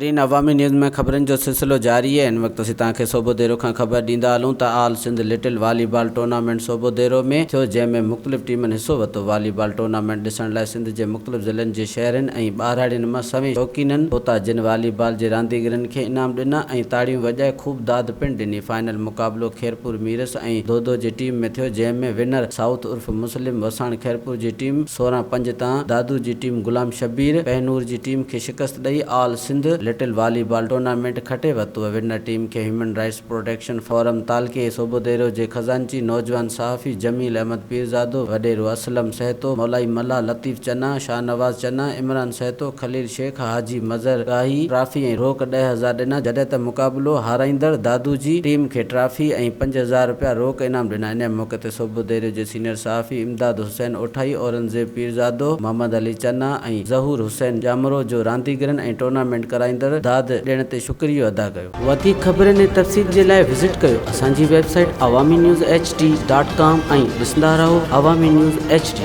ناظرين عوامي نيوز ۾ خبرن جو سلسلو جاري آهي هن وقت اسين توهان کي صوبوديرو کان خبر ڏيندا هلون ته all Sindh little volleyball tournament Sobhodero ۾ ٿيو جنهن ۾ مختلف ٽيمن حصو ورتو والي بال ٽورنامينٽ ڏسڻ لاء سنڌ جي مختلف ضلعن جي شهرين ۽ ٻهراڙين مان سوين شوقينن پهتا جن والي بال جي رانديگرن کي انعام ڏنا ۽ تاڙيون وڄائي خوب داد پڻ ڏني فائنل مقابلو خيرپور ميرس ۽ دودو جي ٽيم ۾ ٿيو جنهن ۾ ونر سائوٿ عرف مسلم وساڻ خيرپور جي ٽيم 16 پنج تان دادو جي ٽيم غلام شبير پهنور جي ٽيم کي شڪست ڏئي all Sindh little volleyball tournament کٽي ورتو ونر ٽيم کي هيومن رائيٽس پروٽيڪشن فورم تعلقي صوبوديرو جي خزانچي نوجوان صحافي جميل احمد پيرزادو، وڏيرو اسلم سهتو، مولائي ملاح لطيف چنا، شاهنواز چنا، عمران سهتو، خليل شيخ، حاجي مظهر ڳاهي ٽرافي ۽ روڪ 10,000 ڏنا جڏهن ته مقابلو هارائيندڙ دادو جي ٽيم کي ٽرافي ۽ 5000 رپيا روڪ انعام ڏنا انهي موقعي تي صوبوديرو جي سينيئر صحافي امداد حسين اوٺائي، اورنگزيب پيرزادو، محمد علي چنا ۽ ظهور حسين ڄامرو جو رانديگرن ۽ ٽورنامينٽ ڪرائيندڙ داد ڏيڻ تي شڪريو ادا ڪيو. وڌيڪ خبرن ۽ تفصيل جي لاء وزٽ ڪيو اسان جي website Awami news H D dot com ۽ ڏسندا رهو عوامي نيوز ايڇ ڊي.